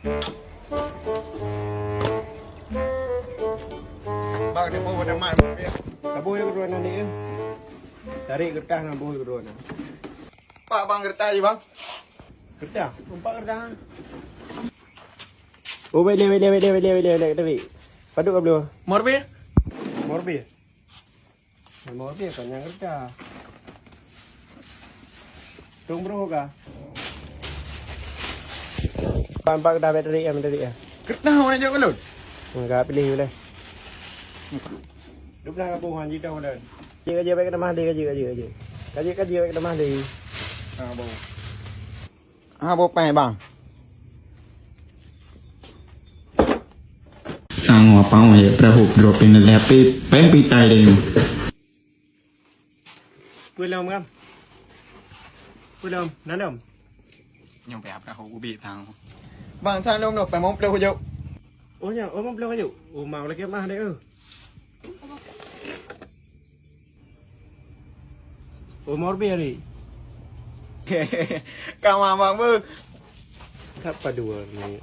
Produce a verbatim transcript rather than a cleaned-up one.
Bang, dia bawa nama. Taboh ya kedua nanti ya. Tarik kertas na boh kedua na. Pak, bang, kertas aja, bang. Kertas? Empat kertas. Oh, wait, wait, wait, wait, wait, wait, wait, wait, wait. Paduk ka belum? Morbe? Morbe? Morbe kan yang kertas. Tung bro ka? Pan pak dah bateri ya, bateri ya. Kertas mana jauh belum? Enggak pilih boleh. Duk dah kaboh han jitong dah. Kaji, kaji, baik kena mahli, kaji, kaji, kaji. Kaji, kaji, baik kena mahli. Ha, bau. Ha, bau pai, bang. Sang apa ya perahu drop ini lepi peng pitai deh. Pulang, bang. Pulang, nanam. Nyong payah perahu ubi tang. Bang, tang dong, dong, payah mau perahu jauh. Oh, nya, oh, mau perahu jauh. Oh, mau lagi mah deh, eh. Oh, Morbi hari. Ka mama beuh. Ka padua ni.